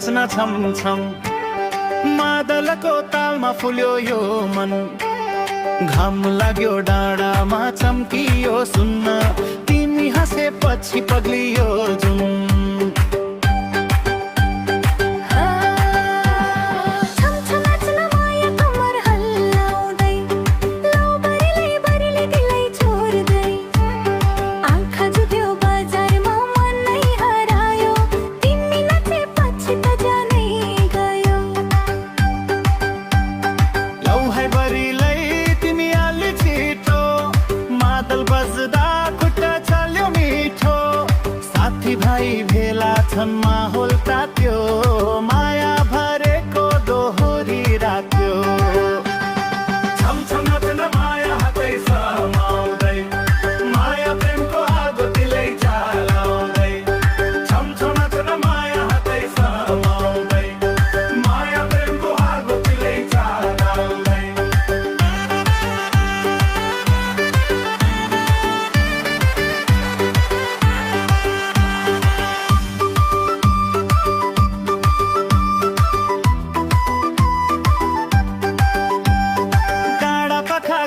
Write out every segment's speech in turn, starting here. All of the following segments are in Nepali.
नाच्न छम छम मादलको तालमा फुल्यो यो मन घाम लाग्यो डाँडामा चम्कियो सुन्न तिमी हाँसेपछि पग्लियो जुन भाइ भेला छन् माहौल तात्यो माया भरेको दोहोरी राख्यो छमछम नाच्न माया हातै समाउँदै माया प्रेमको आगो दिलै जलाउँदै छमछम नाच्न माया हातै समाउँदै माया प्रेमको आगो दिलै जलाउँदै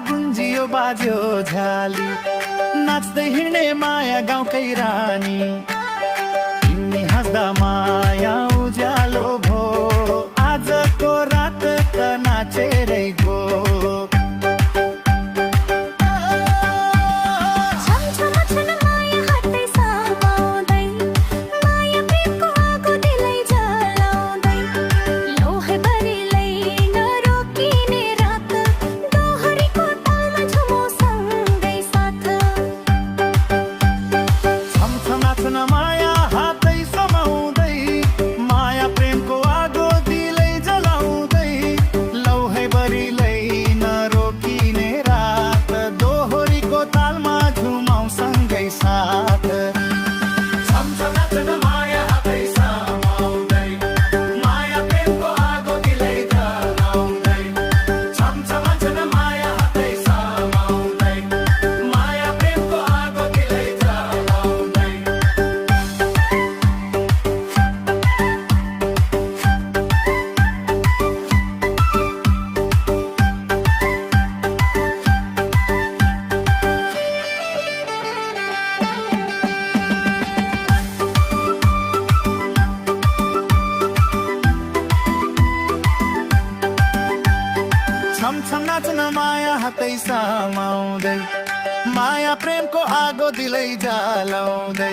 गुन्जियो बाज्यो झाली नाच्दै हिँड्ने माया गाउँकै रानी तिमी हाँस्दा माया उज्यालो भो आजको रात त नाचेरै गो माया हातै समाउँदै माया प्रेमको आगो दिलै जलाउँदै लौ है बरिलै नरोकिने रात दोहोरीको तालमा झुमाउ सँगै साथ छमछम नाच्न माया हातै समाउँदै माया प्रेमको आगो दिलै जलाउँदै छमछम नाच्न माया हातै समाउँदै माया प्रेमको आगो दिलै जलाउँदै छमछम नाच्न माया हातै समाउँदै माया प्रेमको आगो दिलै जलाउँदै